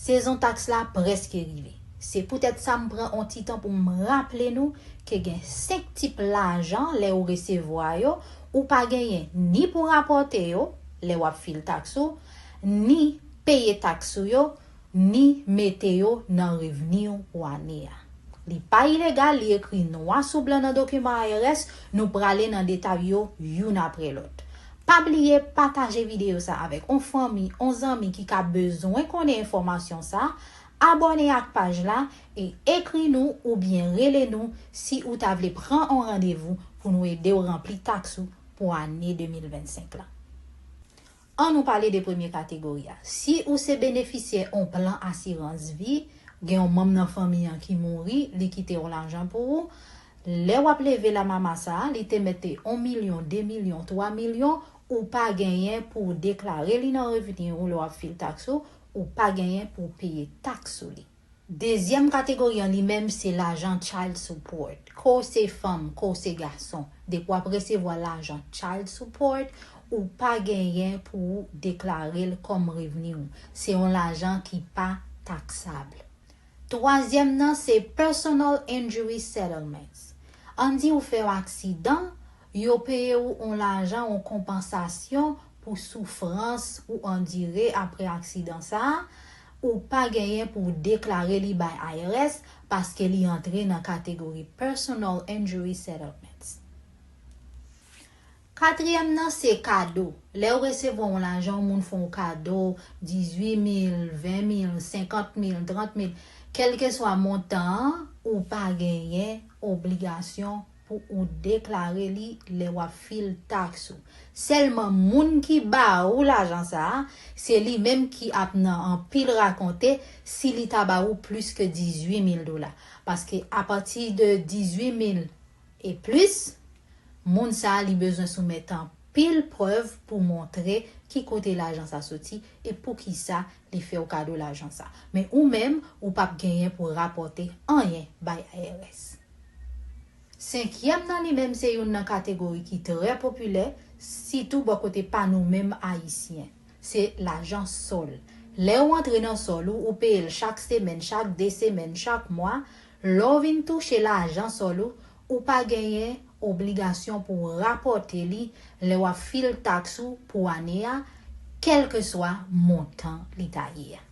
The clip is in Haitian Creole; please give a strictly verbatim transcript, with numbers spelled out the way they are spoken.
Sezon taks la prèske rive. Se poutèt sa m pran on ti tan pou m raple nou ke gen senk tip lajan lè ou resevwa yo, ou pa genyen ni pou rapòte yo lè w ap fil taks ou, ni peye taks ou yo, ni mete yo nan revni w pou ane a. Li pa ilegal, li ekri nwa sou blan nan dokiman I R S, nou prale nan detay yo youn apre lòt. Pa bliye pataje videyo sa avèk on fanmi, on zanmi ki ka bezwen konnen enfòmasyon sa, abòne ak paj la e ekri nou oubyen rele nou si ou ta vle pran on randevou pou nou ede w ranpli taks ou pou ane de mil vennsenk la. An nou pale de premye kategori a. Si ou se benefisyè on plan asirans vi, gen yon manm nan fanmi an ki mouri, li kite yon lajan pou ou, lè w ap leve lamama sa a, li te mete yon milyon, de milyon, twa milyon, ou pa genyen pou w deklare li nan revni ou lè w ap fil taks ou, ou pa genyen pou w peye taks sou li. Dezyèm kategori an li menm se lajan child support. Ke w se fanm, ke w se gason, depi w ap resevwa lajan child support, ou pa genyen pou w deklare l kòm revni w. Se yon lajan ki pa taksab. Twazyèm nan se personal injury settlements. Ann di ou fè yon aksidan, yo peye ou yon lajan, yon konpansasyon pou soufrans ou andire apre aksidan sa a, ou pa genyen pou w deklare li bay I R S paske li antre nan kategori personal injury settlements. Katriyèm nan se kado. Lè w resevwa yon lajan, yon moun fè yon kado, dizuit mil, ven mil, senkant mil, trant mil, kèlkeswa montan an, ou pa genyen obligasyon pou ou deklare li lè w ap fil taks ou. Sèlman moun ki ba ou lajan sa a, se li menm ki ap nan anpil rakonte si li ta ba ou plis ke dizuit mil dola. Paske apati de dizuit mil e plis, moun sa a li bezwen soumèt anpil prèv pou montre ki kote lajan sa soti e poukisa li fè w kado lajan sa. Men ou menm, ou p ap genyen pou rapòte anyen bay I R S. Senkyèm nan li menm se youn nan kategori ki trè popilè, sitou bò kote pa nou menm Ayisyen. Se lajan sòl. Lè w antre nan sòl ou, ou peye l chak semèn, chak de semèn, chak mwa. Lè w vin touche lajan sòl ou, ou pa genyen obligasyon pou w rapòte li lè w ap fil taks ou pou ane a, kèlkeswa montan li ta ye a.